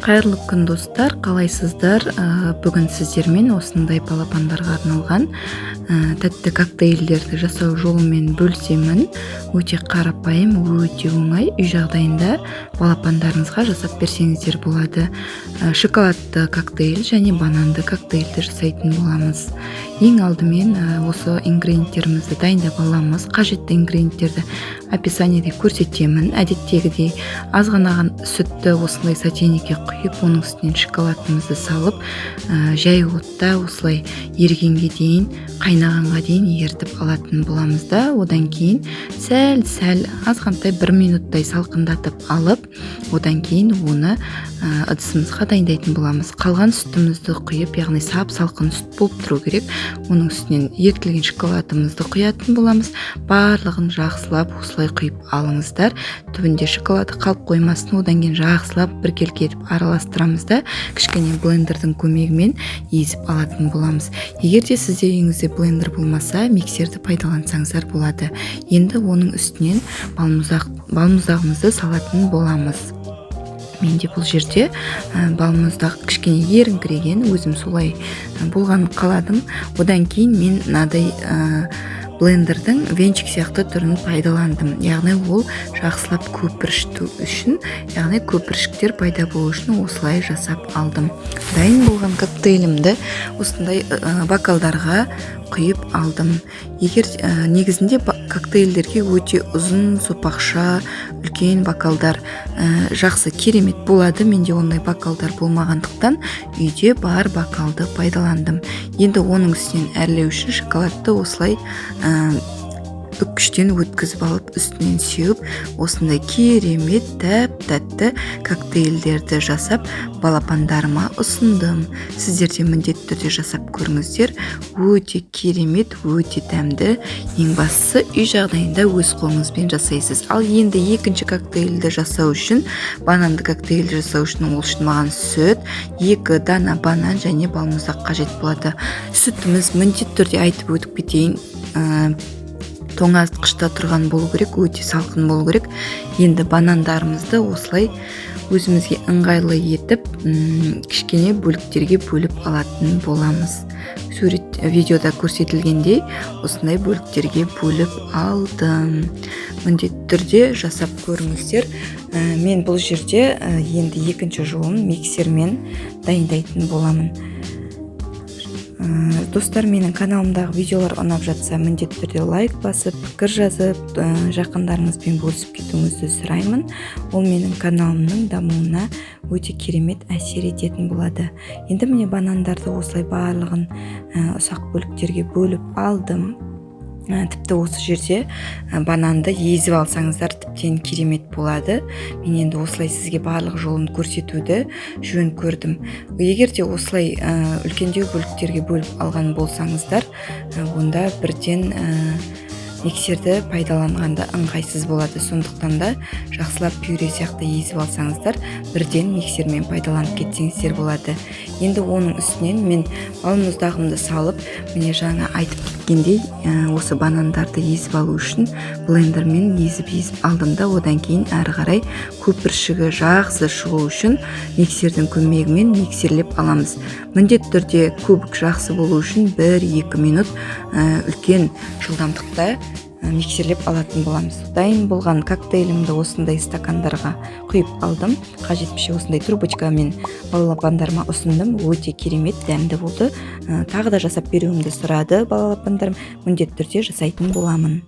Қайырлы күн, достар! Қалайсыздар? Бүгін сіздермен осындай балапандарға арналған тәтті коктейльдерді жасау жолымен бөлісемін. Өте қарапайым, өте оңай, үй жағдайында балапандарыңызға жасап берсеңіздер болады. Шоколадты коктейль және бананды коктейльді жасайтын боламыз. Ең алдымен осы ингредиенттерімізді дайындап аламыз. Қажетті ингредиенттерді описаниеде көрсетемін. Әдеттегідей аз ғана сүтті осындай сотейникке құйып, оның үстінен шоколадымызды салып, жай отта осылай ерігенге дейін, қайнағанға дейін ерітіп алатын боламыз да, одан кейін сәл сәл азғантай 1 минуттай салқындатып алып, одан кейін оны ыдысымызға дайындайтын боламыз. Қалған сүтімізді құйып, яғни сап салқын сүт болып тұру керек, оның үстінен ерітілген шоколадымызды құятын боламыз. Барлығын жақсылап осылай құйып алыңыздар, түбінде шоколады қалып қоймасын. Одан кейін жақсылап біркелкі етіп араластырамыз да, кішкене блендердің көмегімен езіп алатын боламыз. Егер де сізде үйіңізде блендер болмаса, миксерді пайдалансаңыздар болады. Енді оның үстінен балмұздағымызды салатын боламыз. Менде бұл жерде балмұздақ кішкене еріңкіреген, өзім солай болғанын қаладым. Одан кейін мен мынадай блендердің венчик сияқты түрін пайдаландым, яғни ол жақсылап көпіршіту үшін, яғни көпіршіктер пайда болу үшін осылай жасап алдым. Дайын болған коктейлімді осындай бокалдарға құйып алдым. Егер негізінде коктейльдерге өте ұзын сопақша үлкен бокалдар жақсы, керемет болады. Менде ондай бокалдар болмағандықтан, үйде бар бокалды пайдаландым. Енді оның үстінен әрлеу үшін шоколадты осылай үккіштен өткізіп алып, үстінен сеуіп, осындай керемет тәп тәтті коктейльдерді жасап, балапандарыма ұсындым. Сіздер де міндетті түрде жасап көріңіздер, өте керемет, өте дәмді. Ең бастысы, үй жағдайында өз қолыңызбен жасайсыз. Ал енді екінші коктейльді жасау үшін, бананды коктейльді жасау үшін, ол үшін маған сүт, екі дана банан және балмұздақ қажет болады. Сүтіміз, міндетті түрде айтып өтіп кетейін, тоңазытқышта тұрған болу керек, өте салқын болу керек. Енді банандарымызды осылай өзімізге ыңғайлы етіп, кішкене бөліктерге бөліп алатын боламыз. Сурет, видеода көрсетілгендей осындай бөліктерге бөліп алдым. Міндетті түрде жасап көріңіздер. Мен бұл жерде енді екінші жолын миксермен дайындайтын боламын. Достар, менің каналымдағы видеолар ұнап жатса, міндетті түрде лайк басып, пікір жазып, жақындарыңызбен бөлісіп кетуіңізді сұраймын. Ол менің каналымның дамуына өте керемет әсер ететін болады. Енді міне, банандарды осылай барлығын ұсақ бөліктерге бөліп алдым. Тіпті осы жерде бананды езіп алсаңыздар, тіптен керемет болады. Мен енді осылай сізге барлық жолын көрсетуді жөн көрдім. Егер де осылай үлкендеу бөліктерге бөліп алған болсаңыздар, онда бірден миксерді пайдаланғанда ыңғайсыз болады. Сондықтан да жақсылап пюре сияқты езіп алсаңыздар, бірден миксермен пайдаланып кетсеңіздер болады. Енді оның үстінен мен балмұздағымды салып, міне, жаңа айтып кеткендей, осы банандарды езіп алу үшін блендермен езіп езіп алдым да, одан кейін әрі қарай көпіршігі жақсы шығу үшін миксердің көмегімен миксерлеп аламыз. Міндетті түрде көбік жақсы болу үшін 1-2 минут үлкен жылдамдықта миксерлеп алатын боламыз. Дайын болған коктейлімді осындай стакандарға құйып алдым. Қажетінше осындай трубочкамен балапандарыма ұсындым. Өте керемет дәмді болды. Тағы да жасап беруімді сұрады балапандарым. Міндетті түрде жасайтын боламын.